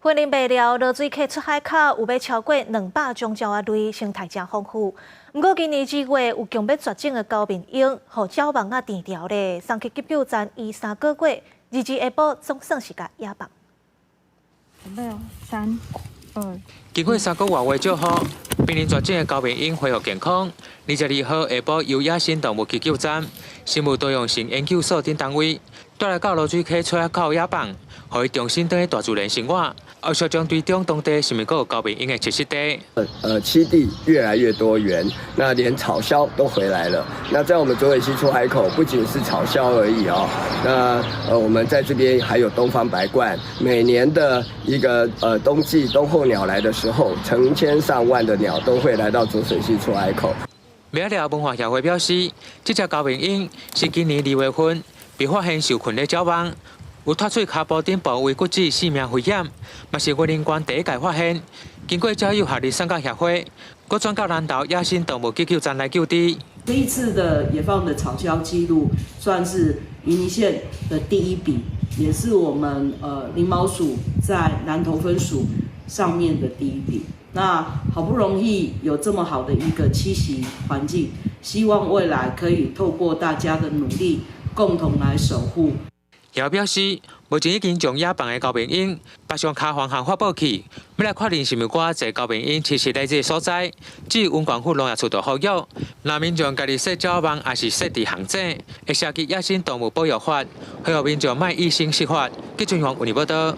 雲林麥寮濁水溪出海口有欲超過200種鳥仔類，生態誠豐富。毋過今年2月有強欲絕種的高面鶯，予鳥網仔斷掉咧，送去急救站醫3個月，二二下晡總算是共野放。準備哦，三、二。經過3個外月照護，瀕臨絕種的高面鶯恢復健康。22號下晡由野生動物急救站、生物多樣性研究所等單位帶來到濁水溪出海口野放，予伊重新轉去大自然生活。後續將追蹤當地是毋是閣有高面鶯的棲息地。棲地越來越多元，那連草鴞都回來了。那在我們濁水溪出海口，不僅是草鴞而已哦。那我們在這邊還有東方白鸛，每年的一個冬季冬候鳥來的時候，成千上萬的鳥都會來到濁水溪出海口。麥寮文化協會表示，這隻高面鶯是今年2月份被發現受困佇鳥網，有脫喙跤步頂部位骨折性命危險，嘛是雲林縣第一擺發現。經過鳥友合力送到協會，閣轉到南投野生動物急救站來救治。這一次的野放的草鴞紀錄，算是雲林縣的第一筆，也是我們林茂署在南投分署上面的第一筆。那好不容易有這麼好的一個棲息環境，希望未來可以透過大家的努力，共同來守護。也表示，目前已經將野放的高面鶯縛上跤環和發報器，欲來確認是毋是閣濟高面鶯棲息佇這个所在。至於雲縣府農業處就呼籲，若民眾家己設鳥網，抑是設置陷阱，會涉及野生動物保育法，呼籲民眾莫以身試法。記者黃文報道。